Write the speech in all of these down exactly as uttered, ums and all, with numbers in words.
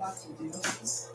back to the office.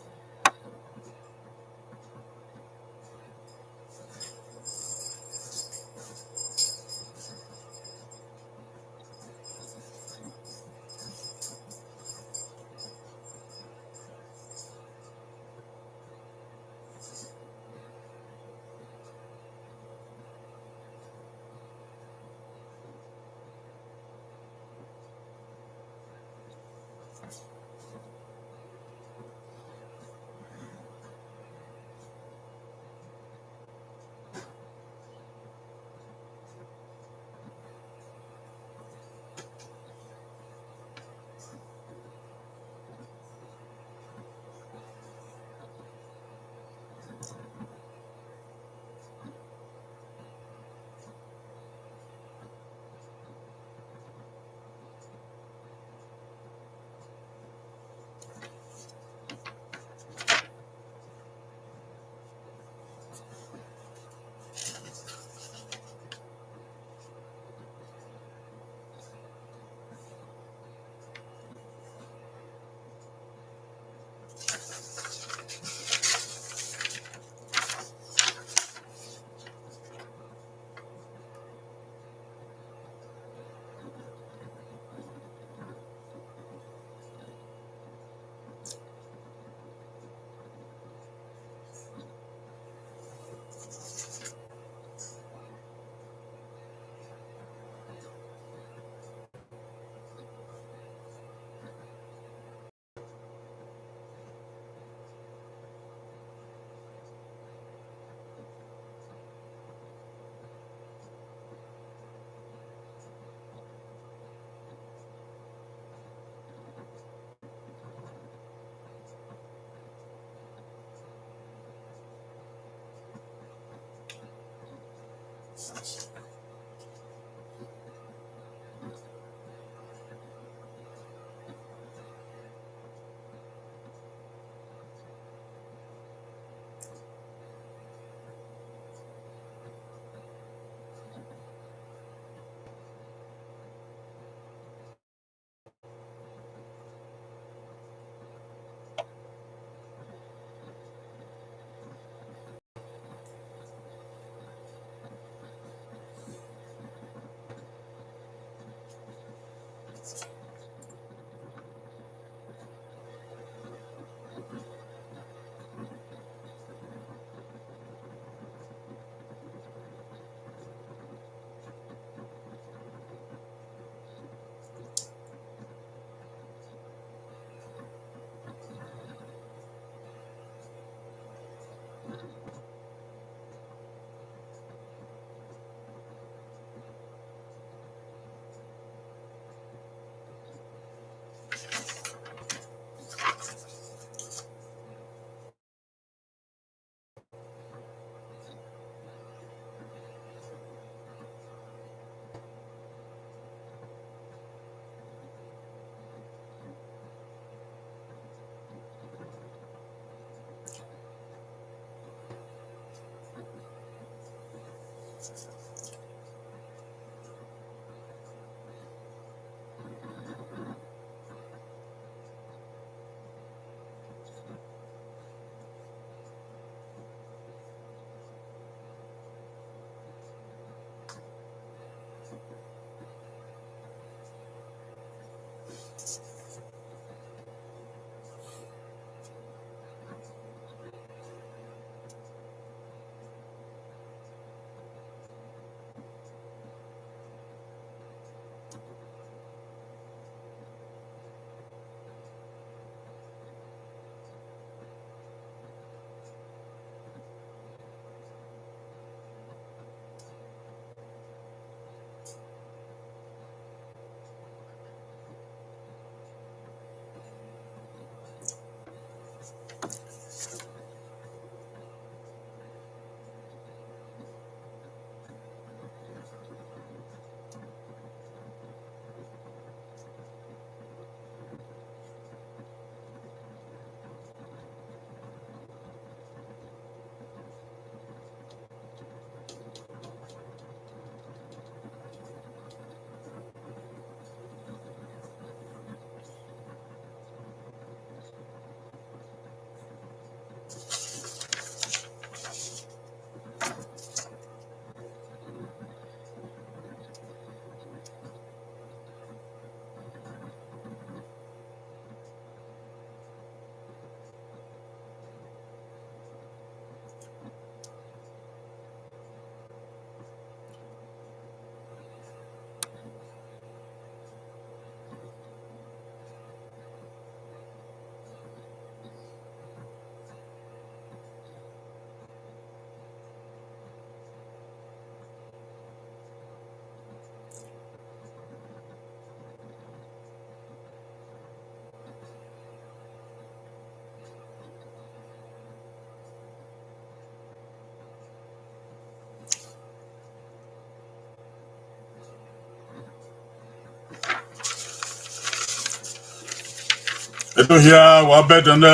Ẹdo hia, wa bẹdẹ nẹ,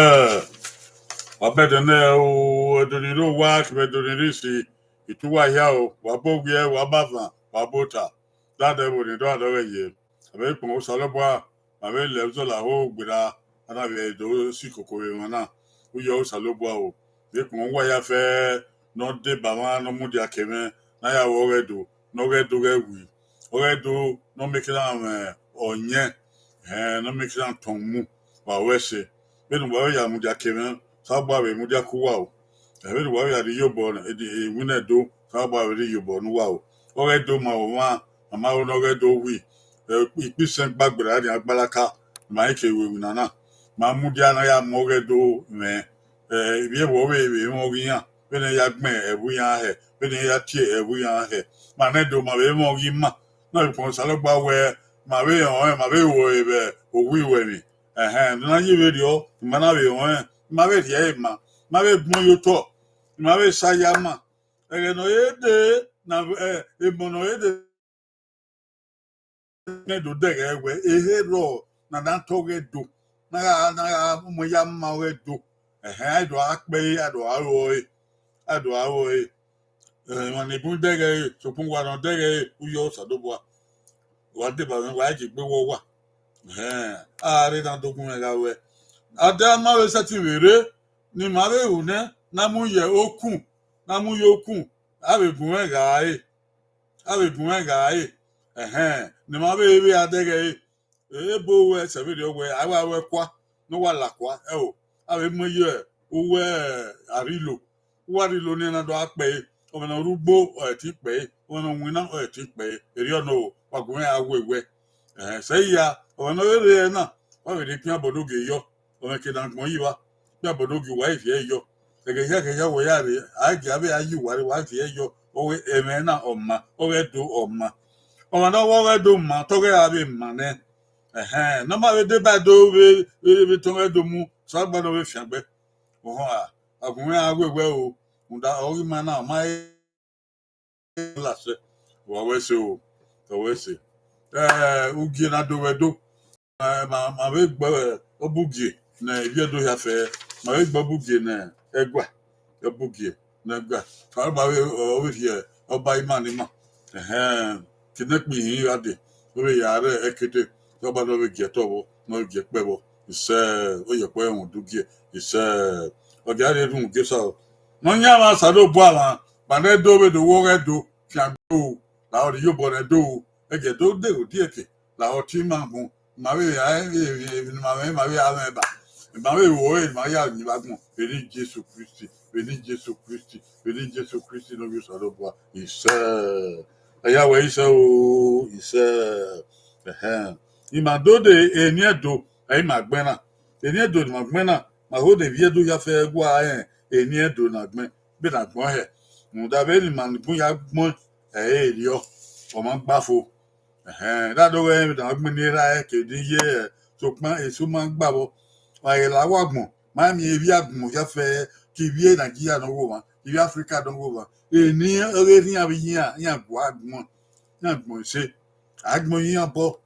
wa bẹdẹ nẹ o, ẹdo ni rre owa kevbe ẹdo ni rre isi, I tu uwa hia o, wa bọ owiẹ, wa bọ avan, wa bọ ota. Dadẹ vbo ni dọ adọghẹ ye, a vbe kpọnmwẹ Osanobua, ma vbe lẹ uzọla ho gberra, a na vbe do si koko vbe emwa na. Uyi Osanobua o, vbe kpọnmwẹ uwa hia fẹ, ne ọ deba mwa, ne ọ mudia ke mwẹ, ne a ya ru ọghẹdo, ne ọghẹdo ghẹ wi, ọghẹdo ne ọ miẹn ekiran mwẹ ọyẹn, ẹhẹn, ne ọ miẹn ekiran tọn mu, wa ru ẹse. Vbene uwa vbe ya mudia ke mwẹ, Osanobua vbe mudia ke uwa o. Vbene uwa vbe ya rhie iyobọ ne, iwinna Ẹdo, Osanobua vbe rhie iyobọ ne uwa o. Ọghẹdo ma vbe ọmwa, a ma ro ne ọghẹdo wi, ikpisẹn gba gberra nian gbalaka, ma i ke ru iwinna na, ma mudia ne a ya mu ọghẹdo mwẹ. Ivbi ẹvbo vbe vbe mwẹ ọghe iran, vbene iran ya gbẹn ẹvbo iran hẹ, vbene iran ya tie ẹvbo iran hẹ. Ma nẹ Ẹdo, ma vbe mwẹ ọghe ima, na vbe kpọnmwẹ Osanobua wẹ, ma vbe rẹn ọnrẹn, ma vbe ru ẹre vbe owa iruẹmwi. Ẹhẹn, ne a ye vberriọ, ima na vbe rẹn ọnrẹn, ima vbe rhie ẹre ma, ima vbe gbẹn ye otọ, ima vbe sa ya ma. Ẹghẹ ne ọ re dee, ne emọ ne ọ re dee, ne Ẹdo dẹghẹ wẹ, ehe rrọọ ne a na ta ọghẹdo, ne a gha, ne a gha mu ya ma ọghẹdo. Ẹhẹn, a do gha kpẹe, a do gha ru ẹre, a do gha ru ẹre. Emwa ni bun dẹghẹ ẹre, sokpan uwa ne ọ dẹghẹ ẹre, uyi Osanobua. Wa deba mwẹ, wa i je gbe wẹ uwa. Ẹhẹn, a rre na do gu mwẹ gha ruẹ. A dẹ ma vbe sẹtin vbe rre, ne ima vbe ru nẹ, ne a mu ye okun, ne a mu ye okun, a vbe gu mwẹ gha re, a vbe gu mwẹ gha re. Ẹhẹn, ne ima vbe vbe a dẹghẹ ẹre, ebo ruẹ sẹ vberriọ wẹ, a wa ru ẹkua, ne uwa la kua, ẹo, a vbe mu ye uwu Arilo. Uwu Arilo ne a na do gha kpẹe, ọmwa ne ọ rre ugbo, ọ i te kpẹe, ọmwa ne ọ winna, ọ i te kpẹe, erriọ nọ, wa gu mwẹ gha wẹ wẹ. Ẹhẹn, sẹ hia, ọmwa ne ọ rre ẹre na, wa vbe rhie ikpian bọdoghe yọ, ọmwa ke ne agbọn yi vba, ikpian bọdoghe uwa i rhie yọ. Ẹghẹ hia, ẹghẹ hia, wẹ ya rre, a gie avbe a yi uwa rre, wa rhie yọ, ọghe ẹmwẹ na ọ ma, ọghe Ẹdo ọ ma. Ọmwa ne ọ vbe ọghe Ẹdo ma, te ọghe ra vbe ma nẹ. Ẹhẹn, ne ọ ma vbe deba Ẹdo vbe, vbe, vbe te ọghe Ẹdo mu, Osanobua ne ọ vbe fiangbe. Ọhọn, a, a gu mwẹ gha wẹ wẹ o, rhunmwuda ọghe ima na, ọ ma he lasẹ, wa ru ẹse o, wa ru ẹse. Eh, ugie na do vbe Ẹdo, ma, ma, ma vbe gbe ọbugie ne ivbi Ẹdo hia fẹ, ma vbe gbe ọbugie ne ẹguae, ọbugie ne ẹguae. Osanobua vbe, ọ vbe rhie Ọba ima ne ima. Ẹhẹn, ke ne ẹkpo ihin gha dee, ọ vbe ya rre ẹkete, Osanobua ne ọ vbe gie ẹtọ vbọ, ne ọ vbe gie ẹkpẹ vbọ. Isẹ, ọ ye ẹkpẹ rhunmwuda ugie, isẹ, ọ gia rhie rhunmwuda ugie Osa o. Nọyaẹnmwa Osanobua mwa, ma nẹ Ẹdo vbe do wẹ ọghe Ẹdo fiangbe o, lahọ rhie iyobọ ne Ẹdo o, ẹghẹ Ẹdo deghẹ odieke, lahọ tie ima bun, ma vbe ra emwi ne ima mwẹ, ma vbe ra mwẹ ba, ma vbe ru ẹre, ma ya yin vbe agbọn, vbe eni Jesu Kristi, vbe eni Jesu Kristi, vbe eni Jesu Kristi ne Ovbi Osanobua, isẹ. Ẹya wẹ isẹ o, isẹ. Ẹhẹn, ima do de eni Ẹdo, ẹ i ma gbẹn na. Eni Ẹdo ne ima gbẹn na, ma ho de ivbi Ẹdo hia fẹ gua rẹn eni Ẹdo ne a gbẹn, vbene a gbẹn hẹ. Rhunmwuda vbene ima ni bun ya gbẹn, ẹ i re erriọ, ọ ma gba fo. Ẹhẹn, da do ghẹ vbene a gbẹn ni erha ẹre ke ne I ye hẹ, sokpan eso ma gba vbọ. Wa ghi la uwa agbọn, ma miẹn ivbi agbọn hia fẹ, ke ivbi Nigeria ne ọ gho mwa, ivbi Africa ne ọ gho mwa. Eni ọghe erha iran vbe iye iran, iran gu agbọn, iran gbọn ese, a gbọn iran obọ.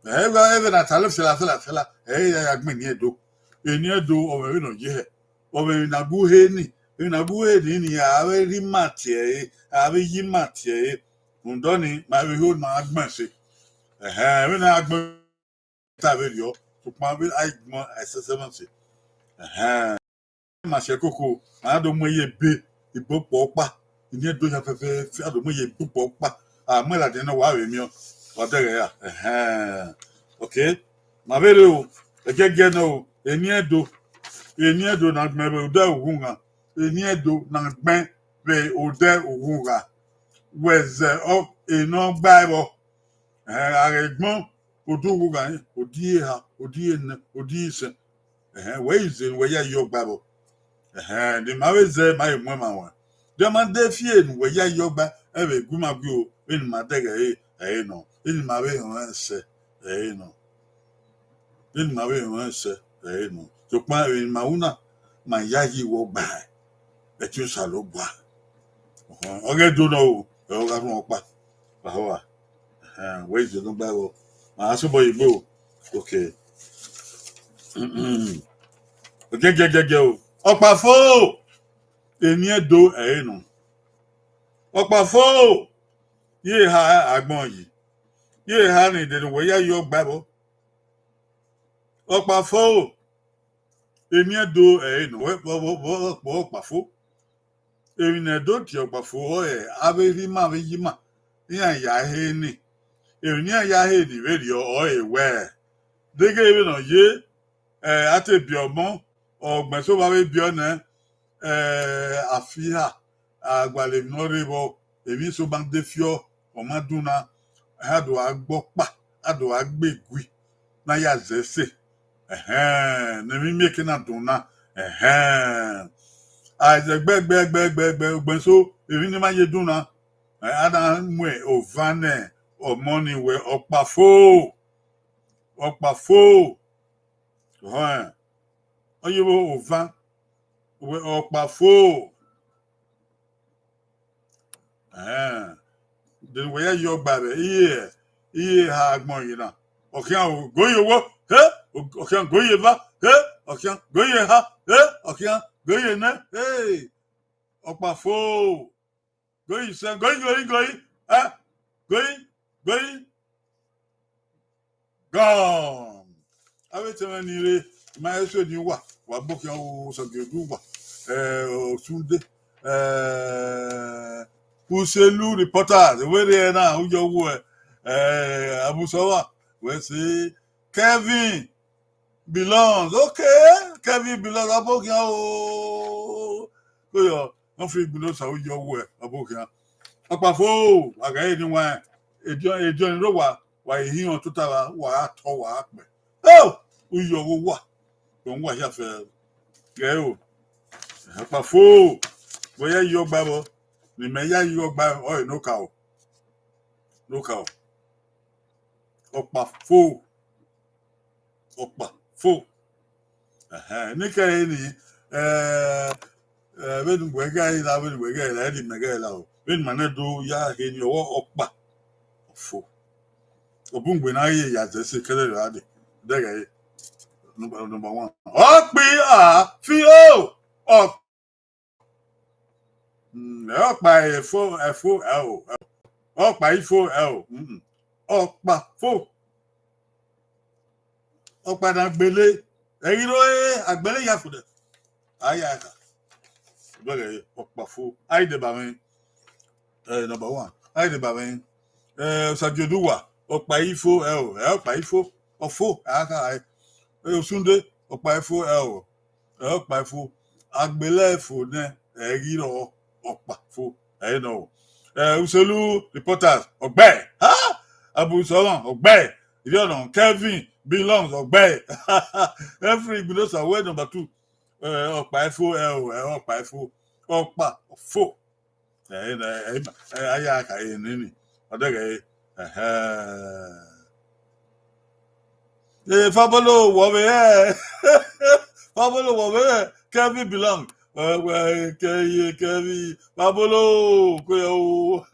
Ẹghẹ, ẹghẹ ne a ta lẹ fiala, fiala, fiala, ẹ i re ya gbẹn eni Ẹdo. Eni Ẹdo, ọ mwẹ vbene ọ ye hẹ. Ọ mwẹ emwi ne a gu he ni, emwi ne a gu he ni, ni a vbe rhie ima tie ẹre, a vbe ye ima tie ẹre. Rhunmwuda ọnii, ma vbe ho ne a gbẹn ese. Ẹhẹn, vbene a gbẹn ta vberriọ, sokpan vbe a i gbẹn ẹsẹsẹ na ese. Ẹhẹn. Ma si ẹkoko, a na do mu ẹre ye ebe, ebe ọkpọ ọkpa. Eni Ẹdo hia fẹfẹfẹ, a do mu ẹre ye ebe ọkpọ ọkpa. A mu ẹre ladian ne ọ wa vbe miẹn, wa dẹghẹ ra. Ẹhẹn. Okay. Ma vbe rre o, ẹgiẹgiẹ nẹ o, eni Ẹdo, eni Ẹdo ne a gbẹn vbe odẹ ughughan, eni Ẹdo ne a gbẹn vbe odẹ ughughan, wẹ zẹ ọ, eni ọ gba ẹvbọ. Ẹhẹn, a ghẹ gbọn, odẹ ughughan, odẹ eha, odẹ ene, odẹ isẹn. Ẹhẹn, wẹ i zẹ ne uwẹ ya ye ọgba vbọ. Ẹhẹn, ne ima vbe zẹ, ma he mu ẹmwẹ ruẹn. De ma de fi eni uwẹ ya ye ọgba, ẹ vbe gu ima gu o, vbene ima dẹghẹ ẹre, ẹre nọ, vbene ima vbe rẹn ọnrẹn sẹ, ẹre nọ. Vbene ima vbe rẹn ọnrẹn sẹ, ẹre nọ. Sokpan emwi ne ima ru na, ma ya ye uwẹ ọgba, ẹtin Osanobua. Ọhọn, ọ ghẹ do nọ o, ẹ ọ gha rhunmwuda ọkpa. Wa họa. Ẹhẹn, wẹ i zẹ ne ọ gba vbọ. Ma a sobọ ye egbe o. Okay. Gẹgẹgẹgẹ o. Ọkpa fo, eni Ẹdo ẹre nọ. Ọkpa fo, ye ha agbọn yi, ye ha ne dede wẹ ya yọ gba ẹvbo. Ọkpa fo, eni Ẹdo ẹre nọ, wẹ, wẹ, wẹ, wẹ, wẹ ọkpa fo. Emwi ne Ẹdo tie ọkpa fo ọre avbe rhie ima vbe yi ima, iran ya he ni. Emwi ne iran ya he ni vberriọ ọre wẹ, deghẹ vbene ọ ye, eh, a te biẹ ọmọ, ọgbẹn eso vbe avbe biẹ nẹ, eh, a fi ha, a gualọ emwi ne ọ rre vbọ, emwi eso ma de fiọ, ọ ma dunna, a do gha gbe ọkpa, a do gha gbe egui, ne a ya zẹ ẹse. Ẹhẹn, ne emwi mieke na dunna. Ẹhẹn. A zẹ gbẹgbẹgbẹgbẹgbẹ, ugbẹn eso, emwi ne ma ye dunna, a na mu ovan ne ọmọ ni wẹ ọkpa fo, ọkpa fo. Ọhẹn, ọ ye vbe ovan, wẹ ọkpa fo. Ẹhẹn. Then wẹ ya yọ gba vbe iye, iye ha agbọn yi na. Ọ khian go ye owo, he, ọ khian go ye eva, he, ọ khian go ye eha, he, ọ khian go ye enẹ, he. Ọkpa fo. Go ye isẹn, go ye, go ye, go ye, eh, go ye, go ye. Gone. Avbe etẹn mwẹ ni rre, ma he so ni uwa, wa gbe okhian ru Osagie Oduwa, eh, Osunde, eh, Uselu reporters, wẹ rre na, uyọ wu, eh, Abusowa, wẹ sẹ, Kevin Belongs, okay, Kevin Belongs, wa gbe okhian o. Ko yọ, ọ fi igbinosa uyọ wu, wa gbe okhian. Ọkpa fo, a gha re ni wa, ediọn, ediọn ni rre owa, wa i hiọn tota, wa, wa gha tọ, wa gha kpẹ. Oh, uyọ ghe owa, rhọnmwẹ uwa hia fẹ. Ghẹ o, ọkpa fo, wẹ ya yọ gba vbọ, ne imẹ ya yọ gba, ọre ne okaro, ne okaro. Ọkpa fo, ọkpa fo. Ẹhẹn, ne I kẹre ni, eh, eh, vbene uwẹ ghẹ la, vbene uwẹ ghẹ la, ẹre imẹ ghẹ la o. Vbene ima na do ya he ni ọvbọ ọkpa fo. Ọ bun gbe ne a ye ya zẹ ẹse kẹdẹrriọ a dee. Dẹghẹ number, number one. Ọkpa a fi o. Ọ, mm, ọkpa ifo, ẹfo, ẹ o, ẹ o. Ọkpa ifo, ẹ o. Mm, mm. Ọkpa fo. Ọkpa ne agbele, ẹ ghi ro, eh, agbele ya fo dẹ. A ya kha. Bẹghe ọkpa fo. A i deba mwẹ. Eh, number one. A i deba mwẹ. Eh, Osagie Oduwa, ọkpa ifo, ẹ o, ẹ ọkpa ifo. Ọfo, a kha, eh. Eh, Osunde, ọkpa ifo, ẹ o, ẹ ọkpa ifo. Agbele fo nẹ, ẹ ghi rọ ọkpa fo. Ẹ nọ o. Eh, Uselu reporters, ọgbẹ. Ha! Abusowa, ọgbẹ. Iriọnọ, Kevin Belongs, ọgbẹ. Every igbinosa wẹ number two. Eh, ọkpa ifo, ẹ o, ẹ ọkpa ifo. Ọkpa fo. Ẹ, ẹ, ẹ, ẹ, a ya kha ẹre nene. Ọ dẹghẹ, ẹhẹn. Eh, Fabolo, wọ vbe rẹ. Fabolo, wọ vbe rẹ. Kevin Belong. Ẹ, wẹ, Kevin, Kevin. Fabolo, ko yọ o.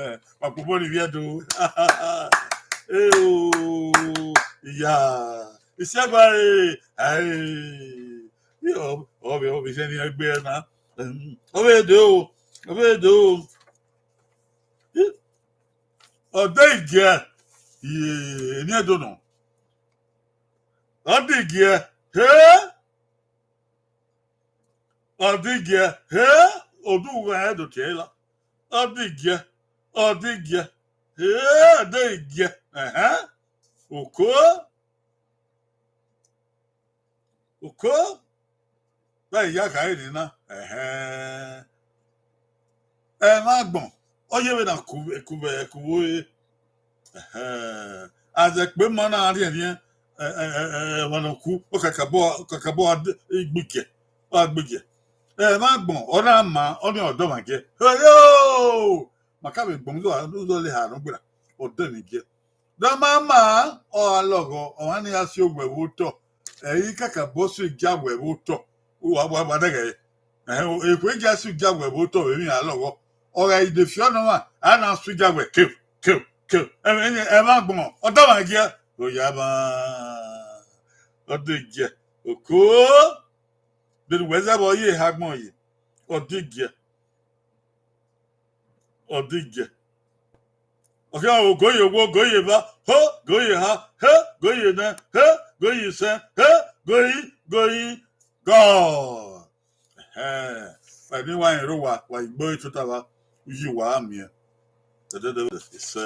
Eh, ma kpokpo ni vbiẹ do. Eh, o, iya. Isiagba, eh, ai. Ọ, ọ vbe, ọ vbe sẹ ni egbe na. Ọ vbe do, ọ vbe do. Ọ de igiẹ, eni Ẹdo nọ. Ọ de igiẹ, he? Ọ de igiẹ, he? Odu wẹ do tie la. Ọ de igiẹ, ọ de igiẹ, he? Ọ de igiẹ, ẹhẹn. Oko. Oko, vbe a ya kha ẹre na, ẹhẹn. Ẹmwẹ agbọn, ọ ye vbe na ku, ku vbe, ku vbe ore. Ẹhẹn. A zẹ kpe ma na rhiẹnrhiẹn, ẹ, ẹ, ẹ, ẹ, ẹmwẹ ne ọ ku, ọ kakabọ, ọ kakabọ gha de, igbigiẹ, ọ gha gbigiẹ. Ẹmwẹ agbọn, ọ na ma, ọ ni ọdọ mwa giẹ. Oyo! Ma ka vbe gbọn, u zọ, u zọ le ha nọ gberra, ọdọ ni giẹ. Dọmama, ọ gha lọghọ, ọmwa ni a si owẹ vbe otọ, ẹ i kakabọ si igia wẹ vbe otọ, uwa, wa, wa dẹghẹ. Ẹhẹn, ekhue igia si igia wẹ vbe otọ vbe emwi a lọghọ. Ọ gha i de fiọ nọ ọmwa, a na su igia wẹ keu, keu, keu. Ẹmwẹ, ẹmwẹ, ẹmwẹ agbọn, ọ da ọmwa giẹ. Oya ma, Ọ degiẹ. Oko. Deghẹ wẹ zẹ vbe ọ ye eha agbọn ye. Ọ degiẹ. Ọ degiẹ. Ọ khian ogo ye owa, ogo ye eva, ho, ogo ye eha, he, ogo ye enẹ, he, ogo ye isẹn, he, ogo ye, ogo ye, God. Ẹhẹn. Wa ni wa rẹn rre owa, wa gbe ore tota vba, uyi uwa a miẹn. Ẹdẹdẹ, isẹ,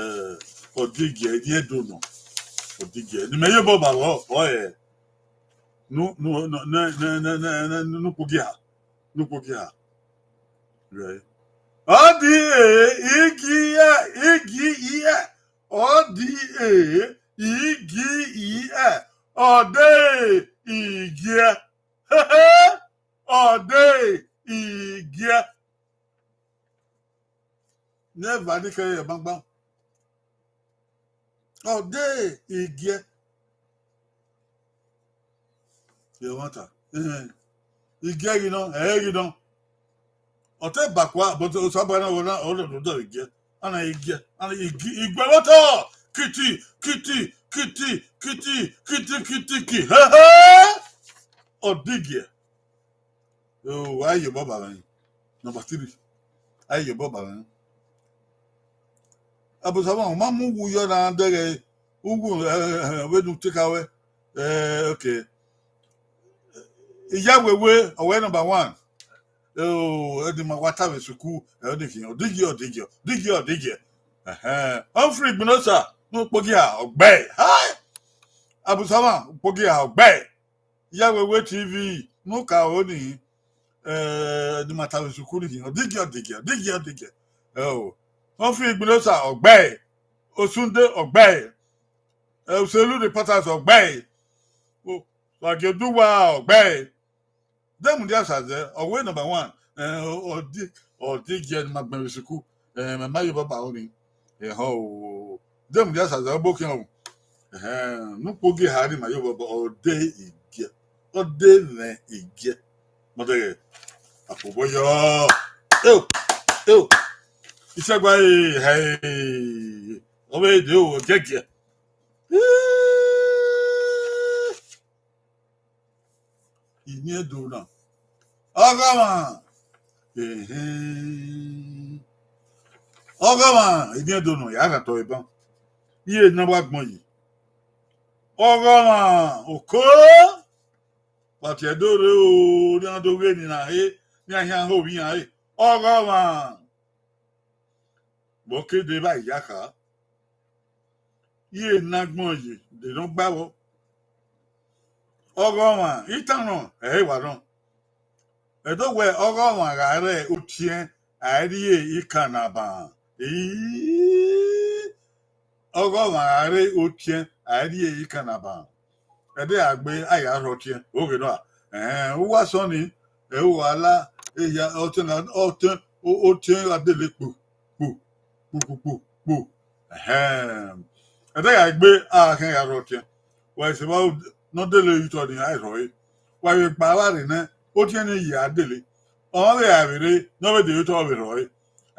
ọ degiẹ, ẹdẹ Ẹdo nọ. Ọ degiẹ. Ne imẹ ye obọ ba vbọ, ọ ẹ. Nu, nu, nu, ne, ne, ne, ne, ne, nu, nu kpogiẹ ha. Nu kpogiẹ ha. Right. Ọ di e, igi ẹ, igi ẹ. Ọ di e, igi ẹ. Ọ de igiẹ. Ọ de igiẹ. Ne eva ni kẹre ẹmangba. Ọ de igiẹ. Ye ẹmwata. Ehẹn. Igiẹ ghi nọ, ẹ i ghi nọ. Ọ te bakua, but Osanobua na, ọ na, ọ na do dọ igiẹ. Ana igiẹ, ana igi, igiẹ vbe otọ. Kiti, kiti, kiti, kiti, kiti, kiti, ki. Hehe. Ọ digiẹ. O, a ye obọ ba mwẹ. Number three. A ye obọ ba mwẹ. Abu Samuel, u ma mu uwu yọ na dẹghe uwu, eh, eh, eh, vbene u te ka wẹ. Eh, okay. Iyawewe, ọ wẹ number one. Oh, ẹdẹ ma wa ta vbe sukuu, ẹ, ọ ni khian, ọ digiẹ, ọ digiẹ, ọ digiẹ, ọ digiẹ. Ẹhẹn. Humphrey Igbinosa, ne u kpogiẹ ha, ọ gbe. Hai! Abu Samuel, u kpogiẹ ha, ọ gbe. Iyawewe T V, ne u ka ro ni, eh, ni ma ta vbe sukuu ni, ọ digiẹ, ọ digiẹ, ọ digiẹ, ọ digiẹ. Ẹ o, Humphrey Igbinosa, ọ gbe. Osunde, ọ gbe. Eh, Uselu Reporters, ọ gbe. O, Wagioduwa, ọ gbe. De mudia sa zẹ, ọ wẹ number one. Eh, ọ, ọ di, ọ digiẹ ne ma gbẹn vbe sukuu. Eh, mẹ ma ye obọ ba ro ni. Ehọ o. De mudia sa zẹ, ọ bọ khian o. Ehẹn, ne u kpogiẹ ha ni ma ye obọ ba, ọ de igiẹ. Ọ de mwẹ igiẹ. Mọdẹghẹ. Akpobọ yọ. Eo, eo. Isẹgba e, hẹ e. Ọ vbe de o, ọ giẹgiẹ. Iniẹn do na. Ọghọmwa. Ehẹn. Ọghọmwa, iniẹn do nọ, ya gha tọ eban. Iye ne wa gbọn yi. Ọghọmwa, oko. Pati Ẹdo rre o, ne iran do ghe ni na he, ne iran khian ho vbe iran re. Ọghọmwa. Vbe ọ ke deba iyakha, iye ne agbọn ye de ne ọ gba vbọ. Ọghọmwa, itan nọ, ẹ i wa nọ. Ẹdẹ wẹ ọghọmwa gha rre otiẹn, a i rrie ikan na ban. Ii, ọghọmwa gha rre otiẹn, a i rrie ikan na ban. Ẹdẹ a gbe a ya rhọ otiẹn, oghe nọ a. Ẹn, uwa sọnni, ẹ, uwa la, ehia, ọtiẹn gha, ọtiẹn, o-, otiẹn gha dele kpo, kpo, kpo, kpo, kpo, kpo. Ẹhẹn. Ẹdẹ gha gbe, a khian ya rhọ otiẹn. Wa sẹ vbe ne ọ dele ye otọ ni, a i rhọ ẹre. Wa vbe kpa avbe arre nẹ, otiẹn ni ye a dele. Ọmwa vbe a vbe rre, ne ọ vbe de ye otọ, ọ vbe rhọ ẹre.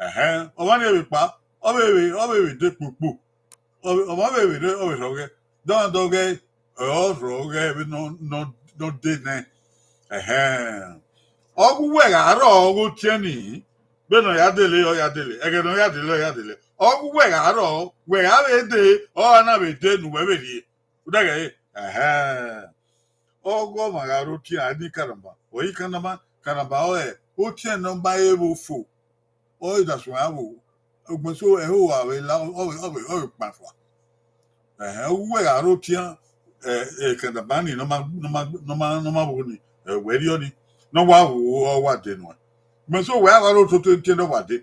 Ẹhẹn. Ọmwa ni vbe kpa, ọ vbe vbe, ọ vbe vbe de kpo, kpo. Ọ vbe, ọmwa vbe vbe rre, ọ vbe rhọ ọghẹ. Dọmwadẹ ọghẹ, ọ rhọ ọghẹ vbe nọ, nọ, nọ de nẹ. Ẹhẹn. Ọ ghi uwẹ gha rrọọ ọghe otiẹn ni, vbene ọ ya dele, ọ ya dele, ẹghẹ ne ọ ya dele, ọ ya dele. Ọ ghi uwẹ gha rrọọ, wẹ gha vbe dee, ọ gha na vbe dee ne uwẹ vbe rrie. U dẹghe ẹre? Ẹhẹn. Ọghọmwa gha rre otiẹn, a i de ikan na ban. Ọ i ikan na ban, ikan na ban ọre, otiẹn ne ọ ma he vbe ofo. Ọ i da suẹn avbe ogbẹn so ẹho a vbe la, ọ vbe, ọ vbe, ọ vbe kpan fua. Ẹhẹn, uwẹ gha rre otiẹn, ẹ, ẹ, ikan na ban ni ne ọ ma, ne ọ ma, ne ọ ma, ne ọ ma vbo ni, ẹ, wẹ rriọ ni, ne ọ wa vbo, ọ wa de nuẹn. Ugbẹn so wẹ a wa rre otiẹn ne ọ wa de.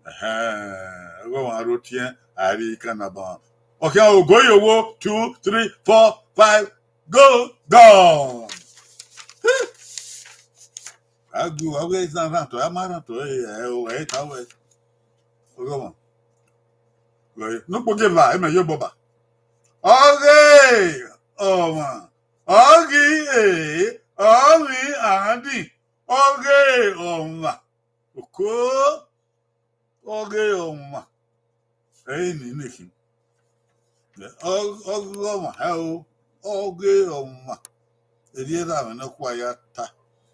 Ẹhẹn, ọghọmwa rre otiẹn, a i rrie ikan na ban. Ọ khian ogo ye owo, two, three, four, five, go, gone. A gu, ọ ghe isan rhan otọ, a ma rhan otọ, ẹ, ẹ, o, ẹ, ta wẹ. Ọghọmwa. Wẹ, ne u kpogiẹ eva, imẹ ye obọ ba. Ọghe ọmwa, ọ ghi e, ọ ghi andy, ọghe ọmwa. Oko, ọghe ọmwa. Ẹre ni nekhin. Ọ-, ọghe ọmwa, ẹ o, ọghe ọmwa. Erriẹ erha mwẹ ne ọ khua ya ta.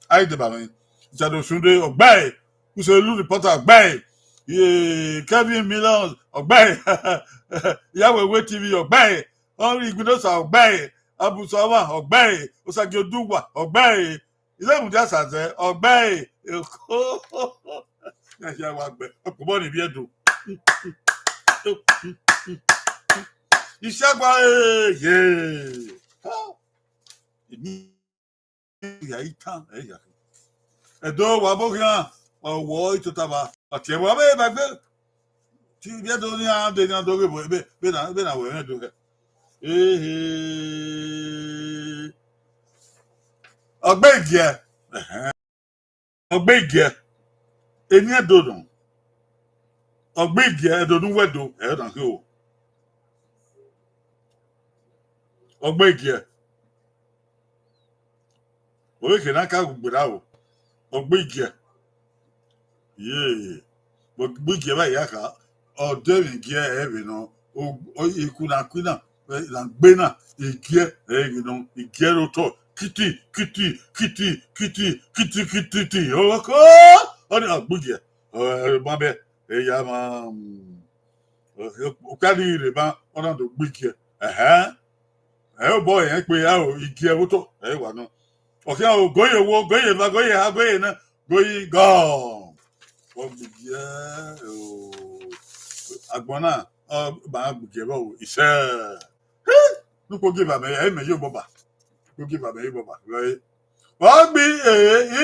A i deba mwẹ. Richard Osunde, ọgbẹe. Uselu reporter, ọgbẹe. Ye, Kevin Millions, ọgbẹe. Iyawewe T V, ọgbẹe. Henry Igbinosa, ọgbẹe. Abu Sọmọ, ọgbẹe. Osagie Oduwa, ọgbẹe. Izemudia Sazẹ, ọgbẹe. Ya wa gbẹ, ọkpọbọ ni vbiẹ do. Isagua, eh, ye. Emi ya itan, eh, ya. Ẹdo wa bo khian, wa wọ itota ba. Ọtiẹ wa be ba gbe. Ti vbiẹ do ni a de ni a do ghe bo, be, be na, be na wẹ mwẹ do ghe. Ehe. Ọgbẹe igiẹ. Ẹhẹn. Ọgbẹe igiẹ. Eni Ẹdo nọ. Ọgbẹe igiẹ, Ẹdo ne uwẹ do, ẹ na khin o. Ọgbẹe igiẹ. Ovbi ehe na ka gu gberra o. Ọgbẹe igiẹ. Ye. Ọgbẹe igiẹ vbe ya kha. Ọ de vbe igiẹ ẹ vbe nọ. O, o, iku na kui na, ẹ, na gbe na, igiẹ ẹ vbe nọ, igiẹ ro tọ. Kiti, kiti, kiti, kiti, kiti, kiti, kiti. Oko! Ọ ni ọgbẹe igiẹ. Ọ, ẹ, ma bẹ, ẹ ya ma, mm, ọ, okpia ni rre ma, ọ na do gbe igiẹ. Ẹhẹn. Ẹ obọ ẹn kpe ya o, igiẹ vbe otọ, ẹ wa nọ. Ọ khian o, goye wo, goye eva, goye eha, goye enẹ, goye igọ. Ọ gbe igiẹ o. Agbọn na, ọ ma gbe igiẹ vbe o, isẹ. Hi! Ne ukpo gie eva mẹ, ẹ mẹ ye obọba. Ukpo gie eva mẹ ye obọba. Ọ gbe e,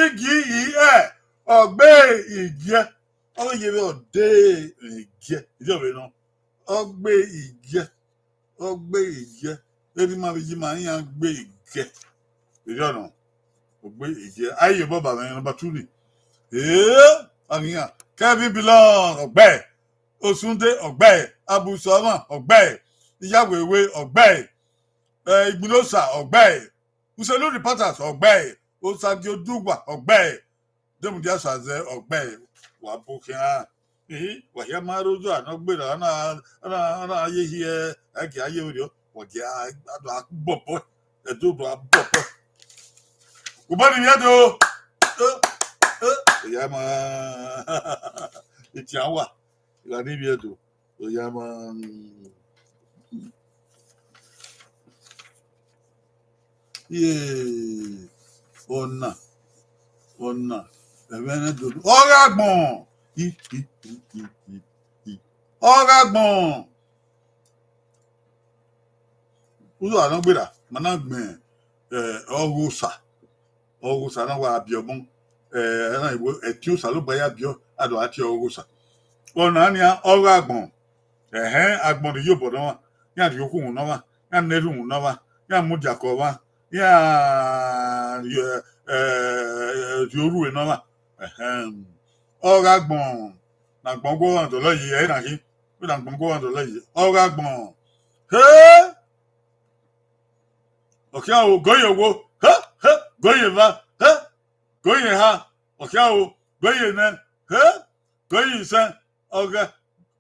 igi, i, ẹ, ọgbẹe igiẹ. Ọ ghi ye vbe ọde igiẹ. Idiẹ vbe nọ. Ọgbẹe igiẹ. Ọgbẹe igiẹ. Erha ima vbe iye ima iran gbe igiẹ. Idiẹ nọ. Ọgbẹe igiẹ. A i ye obọba mwẹ number two ni. Ee, a ghi iran. Kevin Bilon, ọgbẹe. Osunde, ọgbẹe. Abu Sọmọ, ọgbẹe. Iyawewe, ọgbẹe. Eh, Igbinosa, ọgbẹe. Uselu reporters, ọgbẹe. Osagie Oduwa, ọgbẹe. Demudia Sazẹ, ọgbẹe. Wa bu khian. Ihi, wa hia ma rre ozo a ne ọ gberra, a na, a na, a na ye hiẹ, a gie a ye vberriọ, wa gie a, a do a bọbọ, Ẹdo do a bọbọ. Obọ ni vbiẹ do. Eh, eh, ya ma. Etian wa. Gha ni vbiẹ do. Oya ma. Ye, ọna, ọna, ẹmwẹ ne dodo. Ọ gha gbọn. I, i, i, i, i, i. Ọ gha gbọn. Uzo a nọ gberra, ma na gbẹn, eh, Ọghosa. Ọghosa na wa biẹ ọmọ, eh, ẹna iwe, ẹtin Osanobua ya biẹ, a do a tie Ọghosa. Ọna nian, ọ gha gbọn. Ẹhẹn, agbọn ne iyobọ ne ọmwa, iran rhie okhuohun ne ọmwa, iran na erhunmwu ne ọmwa, iran mudia ke ọmwa, iran rhie, eh, rhie orhue ne ọmwa. Ẹhẹn. Ọ gha gbọn, ne agbọn guọghọ dọlọ yi, ẹre na khin, vbene agbọn guọghọ dọlọ yi, ọ gha gbọn. He! Ọ khian o, gọye owo, he, he, gọye eva, he, gọye eha, ọ khian o, gọye enẹ, he, gọye isẹn, ọ gha,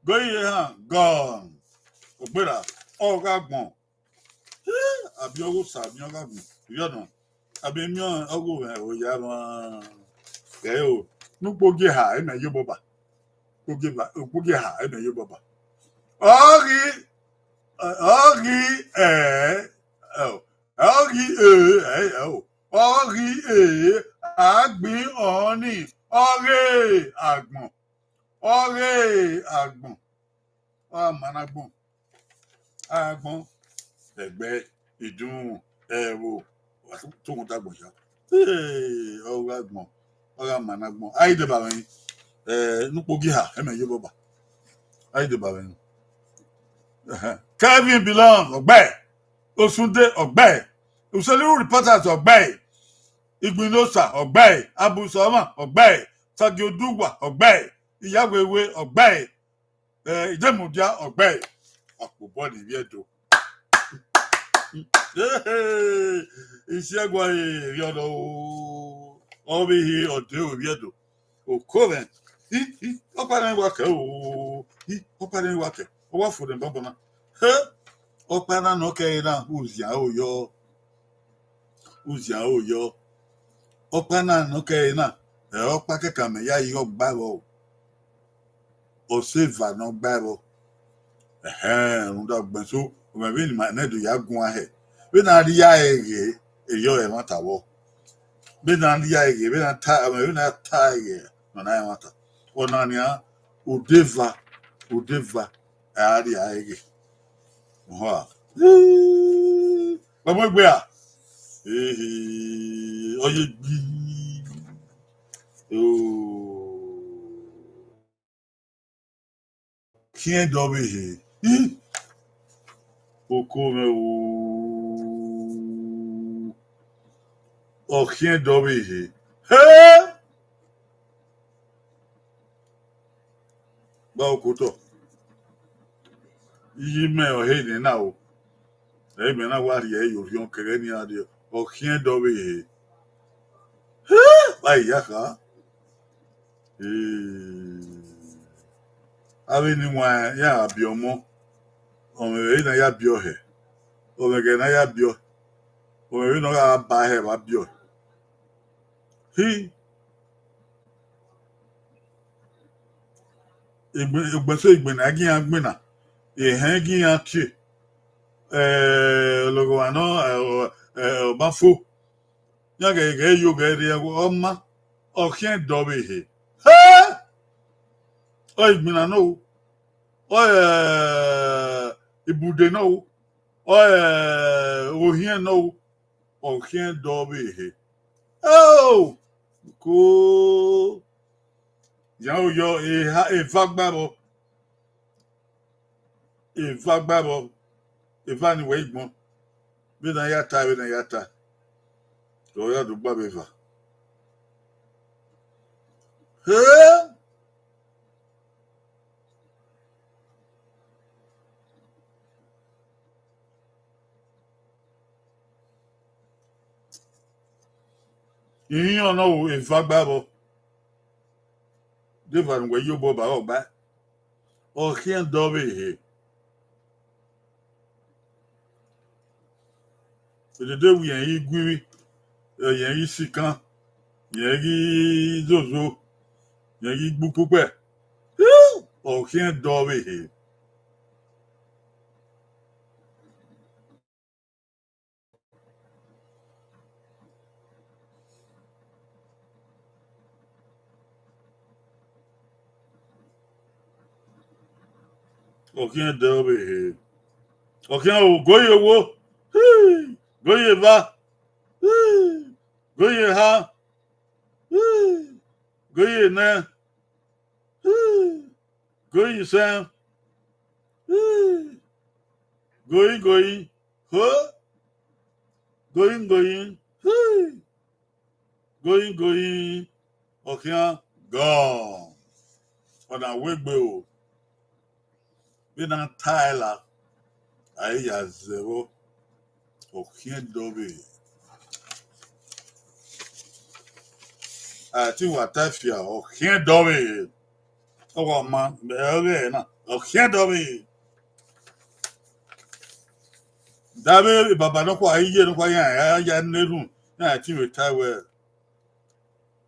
gọye ehan, gone. Ọ gberra, ọ gha gbọn. He, a biẹ Ọghosa miẹn ọ gha gbọn. Iyọ nọ, a biẹ miẹn ọghe mwẹ, oya mwa. Ẹ o, ne ukpo gie eha, ẹmwẹ ye obọba. Ukpo gie eha, ẹmwẹ ye obọba. Ọ ghi, ọ ghi, ẹ, ẹ o. Ọ ghi e, ẹ, ẹ o. Ọ ghi e, agbọn ọnii, ọ ghe agbọn. Ọ ghe agbọn. Ọ gha ma ne agbọn. Agbọn, ẹgbẹ, idunmwu, ẹvbo, wa tu, tu uhunmwu ta agbọn hia. Ee, ọ gha gbọn, ọ gha ma ne agbọn. A i deba mwẹ, eh, ne ukpo gie eha, ẹmwẹ ye obọba. A i deba mwẹ. Ẹhẹn. Kevin Bilon, ọgbẹe. Osunde, ọgbẹe. Uselu Reporters, ọgbẹe. Igbinosa, ọgbẹe. Abu Sọmọ, ọgbẹe. Sagie Oduwa, ọgbẹe. Iyawewe, ọgbẹe. Eh, Idemudia, ọgbẹe. Ọkpobọ ni vbiẹ do. Isiẹguae, erriọ nọ o. Ọ vbe he ọdẹ ovbi Ẹdo. Oko mwẹ. Hi, hi, ọkpa na wa kẹ o. Hi, ọkpa na wa kẹ. Ọ wa fo nẹ bọbọ na. He, ọkpa na nọ kẹ na, uzian o yọ. uzian aro yọ. Ọkpa na ne ọ kẹre na, ẹ, ọkpa kẹkan mẹ ya ighe ọ gba ẹvbo. Ọ sẹ eva ne ọ gba ẹvbo. Ẹhẹn, rhunmwuda ugbẹn so, ọmọ vbene ima nẹ do ya guan hẹ. Vbene a rhie ẹre ghe, erriọ ẹmwata vbọ. Vbene a rhie ẹre ghe, vbene a ta, ọmọ vbene a ta ẹre ghe, nọ na ẹmwata. Ọna nian, odeva, odeva, a rhie ẹre ghe. Oha. Wa mu egbe a? Ehe, ọ ye gbi. Oh. Khian dọ vbe ehe. Ih! Oko mwẹ o. Ọ khian dọ vbe ehe. He! Gba okotọ. Iye imẹ ọre nena o. Ẹ, imẹ na wa rhie ẹre ye orhiọn kẹghẹ ne iran rrie, ọ khian dọ vbe ehe. He! Vba iya kha. Ee, avbe eni wan iran gha biẹ ọmọ, ọmọ vbe ne a ya biẹ ọhẹ, ọmọ ẹghẹ ne a ya biẹ ọe, ọmọ vbe ne ọ gha ba hẹ vbe a biẹ ọe. Hi, egbe, egbe so egbe ne a gi iran gbinna, ehẹn gi iran tie, eh, ọlọghọmwa nọ, eh, ọ, eh, ọ ma fo. Iran ghẹ ghẹ yo ghẹ rrie ẹvbo, ọ ma, ọ khian dọ vbe ehe. He! Ọ igbinna nọ o, ọ, eh, ibude nọ o, ọ, eh, ohiẹn nọ o, ọ khian dọ vbe ehe. Oh! Ko, yan o yọ, eha, eva gba vbọ. Eva gba vbọ, eva ni wẹ igbọn, vbene a ya ta, vbene a ya ta, ọ ya do gba vbe eva. He! Ihiọn nọ o, eva gba vbọ, de eva ne uwẹ ye obọ ba ọ gba. Ọ khian dọ vbe ehe. Edede wẹ irẹn ghi gu ivbi, irẹn ghi sikan, irẹn ghi zozo, irẹn ghi gbe ukpukpẹ. Ọ khian dọ vbe ehe. Ọ khian dẹ vbe ehe. Ọ khian o, go ye owo. Hii, go ye eva. Hii, go ye eha. Hii, go ye enẹ. Hii, go ye isẹn. Hii, go ye, go ye. Ho. Go ye, go ye. Hii. Go ye, go ye, ọ khian gone. Ọ na wegbe o. Vbene a ta ẹe la, a i ya zẹ vbọ, ọ khian dọ vbe ehe. A te wa ta fia, ọ khian dọ vbe ehe. Ọ wa ma, mẹ ọghe na, ọ khian dọ vbe ehe. Davbe baba nọkhua, iye nọkhua, iran ya, ya ne erhunmwu, iran te vbe ta wẹẹ,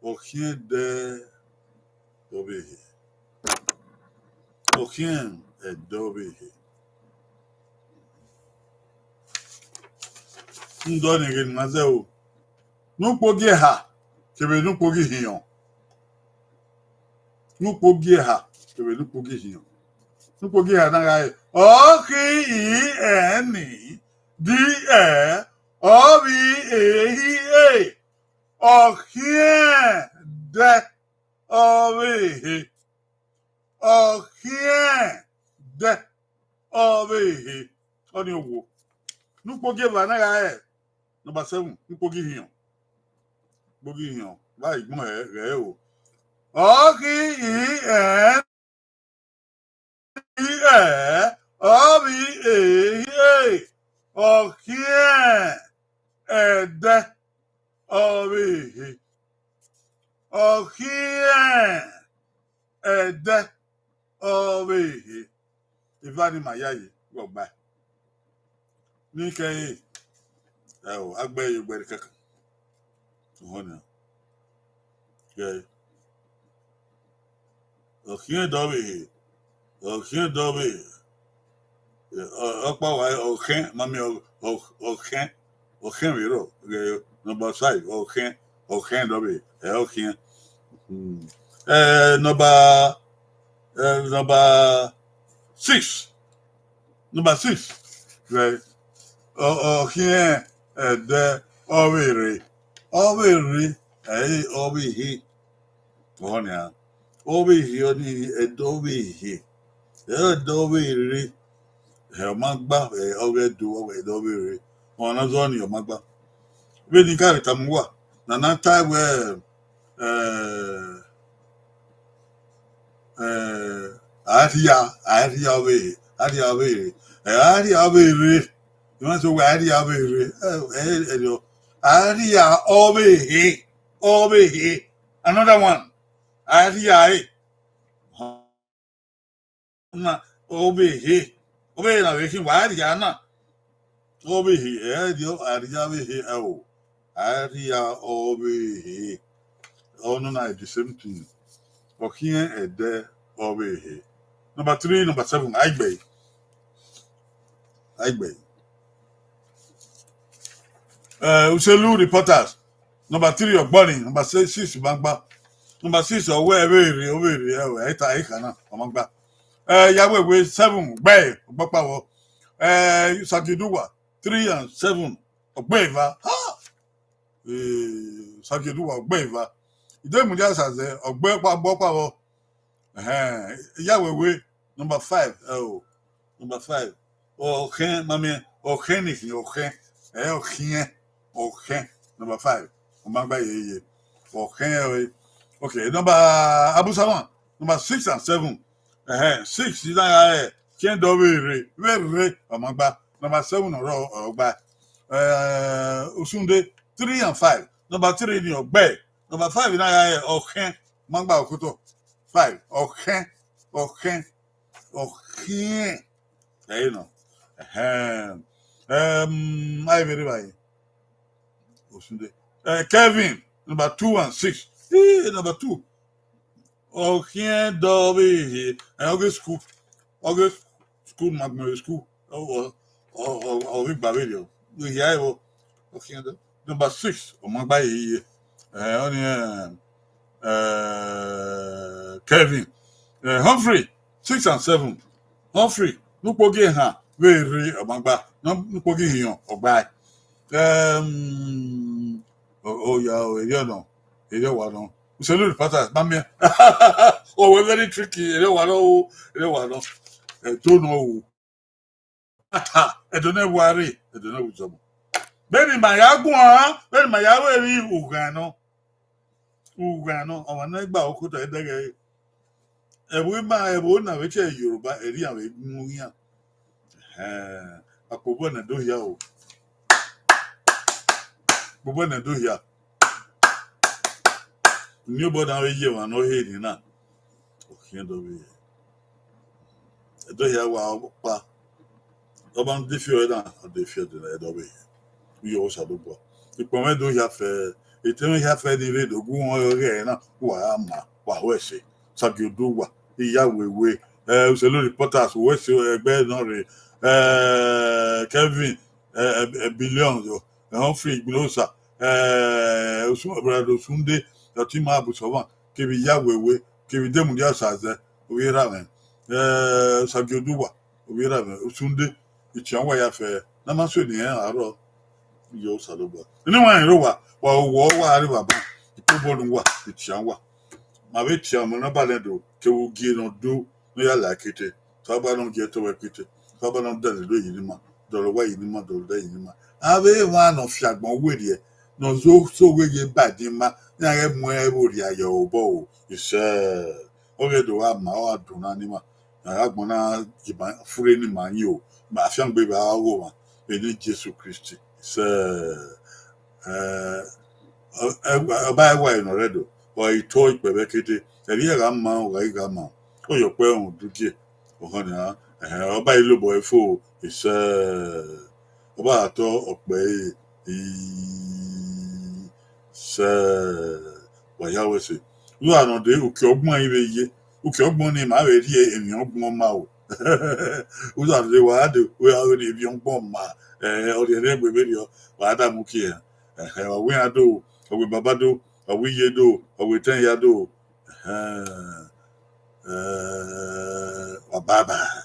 ọ khian dẹ dọ vbe ehe. Ọ khian ẹdẹ vbe ehe. Ndọ ni ghe ne ima zẹ o. Ne ukpogiẹ eha kevbe ne ukpogiẹ ihiọn. Ne ukpogiẹ eha kevbe ne ukpogiẹ ihiọn. Ne ukpogiẹ eha na gha re, ọ khi i ẹn ni, di ẹ, ọ vbi ehi e, ọ khian dẹ ọ vbe ehe. Ọ khian dẹ ọ vbe ehe. Ọnii owo. Ne ukpogiẹ eva na gha re, number seven, ne ukpogiẹ ihiọn. Ukpogiẹ ihiọn, vbe a i gbẹn hẹ ghẹ o. Ọ khi i ẹn, i ẹ, ọ vbi ehi e, ọ khian ẹdẹ ọ vbe ehe. Ọ khian ẹdẹ ọ vbe ehe. Eva ni ma yayi vbe ọ gbae. Ne I kẹre, ẹo, a gbe ẹre ye ugbẹn kẹkan. Ọhọ nia. Ghẹ, ọ khian dọ vbe ehe, ọ khian dọ vbe ehe. Ọ, ọkpa wa, ọ khian, mami, ọ, ọ, ọ khian, ọ khian vbe rrọọ, ghẹ, number five, ọ khian, ọ khian dọ vbe ehe, ẹ, ọ khian. Hmm. Eh, number, eh, number six. Number six, right? Ọ, ọ khian ẹdẹ ọ vbe rre. Ọ vbe rre, ẹ i re ọ vbe ehe. Ọhọ nia. Ọ vbe ehe, ọni ẹdẹ ọ vbe ehe. Ẹdẹ ọ vbe rre. Ẹ, ọ ma gba, ẹ, ọ ghẹ do, ọ ghẹ do, ọ vbe rre. Ọmwa ne ọ zọ ni, ọ ma gba. Vbene I ka vbe tama uwa, ne a na ta wẹẹ, eh, eh, a rhia, a rhia ọ vbe, a rhia ọ vbe rre. Ẹ, a rhia ọ vbe rre. I ma sẹ wẹẹ a rhia ọ vbe rre. Ẹ, ẹ, ẹ, a rhia ọ vbe ehe, ọ vbe ehe. Another one. A rhia ẹre. Na, ọ vbe ehe. Ọ vbe ehe na vbe khin, wa rhia na. Ọ vbe ehe, ẹ, rhia, a rhia vbe ehe, ẹ o. A rhia ọ vbe ehe. Ọ nọ na the same thing. Ọ khian ẹdẹ ọ vbe ehe. Number three, number seven, a i gbe ẹre. A i gbe ẹre. Eh, Uselu reporters. Number three, Ọgbọrin. Number six, six, Gbangba. Number six, ọ wẹẹ vbe rre, ọ vbe rre, ẹ, ẹ ta, ẹ kha na, ọ ma gba. Eh, ya wẹ wẹ seven, gbe, ọgbọkpa vbọ. Eh, Sagioduwa, three and seven, ọgbe eva. Ha! Eh, Sagioduwa, ọgbe eva. Idemudia Osaze, ọgbe ọkpa, ọgbọkpa vbọ. Ẹhẹn, ya wẹ wẹ, number five, ẹ o, number five. Ọkhẹn, mami, ọkhẹn ni khin, ọkhẹn. Ẹ, ọkhiẹn, ọkhẹn, number five. Ọ ma gba yeye. Ọkhẹn, ẹ, okay, number, Abusawan, number six and seven. Ẹhẹn, six, na ya rẹ, khian dọ vbe rre, vbe rre, ọ ma gba. Number seven, ọrọ, ọ gba. Eh, Osunde, three and five. Number three ni ọ gbe. Number five, na ya rẹ, ọkhẹn, ọ ma gba okotọ. Five, ọkhẹn, ọkhẹn, ọkhiẹn. Ẹ i nọ. Ẹhẹn. Um, a i vbe rre evbare. Osunde. Eh, Kevin, number two and six. Eh, number two. Ọ khian dọ vbe ehe. Eh, ọ ghe school. Ọ ghe school, ma gbẹn vbe school. Ọ, ọ, ọ, ọ, ọ vbe gba vberriọ. Vbe hia ẹvbo. Ọ khian dọ. Number six, ọ ma gba yeye. Eh, ọni, eh, eh, Kevin. Eh, Humphrey, six and seven. Humphrey, ne ukpogi ehan vbe rre, ọ ma gba. Ne ukpogi ihiọn, ọ gba. Em, o, o ya, o, erriọ nọ, erriọ wa nọ. Uselu reporters, ma miẹn. Ọ wẹ very tricky, erriọ wa nọ o, erriọ wa nọ. Ẹdo nọ o. Ata, ẹdo ne wa rre, ẹdo ne wa zọmọ. Vbene ima ya guan, vbene ima ya ru emwi ughan nọ. Ughan nọ, ọmwa ne gba okotọ ẹdẹghẹ. Ẹvbo ima, ẹvbo na vbe tie Yoruba, ẹre iran vbe mu iran. Ẹhẹn, akpobọ ne do hia o. Akpobọ ne do hia. Eni obọ na vbe ye emwa ne ọ he ni na. Ọ khian dọ vbe. Ẹdẹ hia wa ọkpa. Ọ ma de fi ọre na, ọ de fi ẹdẹ na, ẹdẹ ọ vbe. Uyo Osanobua. Ikpọnmwẹ do hia fẹ, etẹn mwẹ hia fẹ ni rre do gu wọn ọghe ẹre na, wa gha ma, wa ho ẹse. Sagioduwa, iya wewe, eh, Uselu reporters, wẹ se ẹgbẹ nọ rre, eh, Kevin, eh, eh, eh, Billions, eh, Humphrey Igbinosa, eh, Osun, Brother Osunde, Otima Abusọmọ, kevbe iya wewe, kevbe Idemudia Osaze, ovbi erha mwẹ, eh, Sagioduwa, ovbi erha mwẹ, Osunde, itian wa ya fẹ, ne a ma so eni ẹnrẹn arrọọ, Uyo Osanobua. Eni wa rẹn rre owa, wa owọ wa rre evba ban, ikpobọ ne uwa, itian wa. Ma vbe tian ọmọ ne ọ balẹ do, kevbe ugie ne ọ do, ne ọ ya la kete. Osanobua ne ọ gie ẹtọ wẹ kete. Osanobua ne ọ dẹlẹ do yi ne ima, dọlọ wa yi ne ima, dọlọ da yi ne ima. Avbe emwa ne ọ fiagbọn werriẹ, ne ọ zo so wẹ ye ba ẹdin ima, ne a ghẹ mu ẹn vbe orria ye obọ o, isẹ. Ọ ghẹ do gha ma, ọ gha dun na ne ima. A gha gbọn na, ima fure ne ima yin o, ma fiangbe vbe a gho mwa, vbe eni Jesu Kristi. Isẹ, eh, ọ, ọ, ọba ẹwae ne ọ rre Ẹdo, ọ i to ikpẹvbe kete, ẹre iran gha ma, ọ gha i gha ma, ọ yọ ọkpẹ rhunmwuda ugie, ọhọ nian, ẹhẹn, ọba i lobọ ẹre fo, isẹ, ọba gha tọ ọkpẹ ẹre, i, Sẹ, wa ya wẹ ẹse. U gha nọ dee, uki ọgbọn i vbe ye. Uki ọgbọn nii ma vbe rhie emwi ọgbọn ma o. U gha dee, wa gha dee, u gha vbe rhie emwi ọgbọn ma. Ẹ, ọ rhiẹnrhiẹn egbe vberriọ, wa da mu uki ẹre. Ẹhẹn, ọ wẹ iran do, ọ wẹ baba do, ọ wẹ iye do, ọ wẹ etẹn hia do. Ẹhẹn, ẹ, wa bye bye.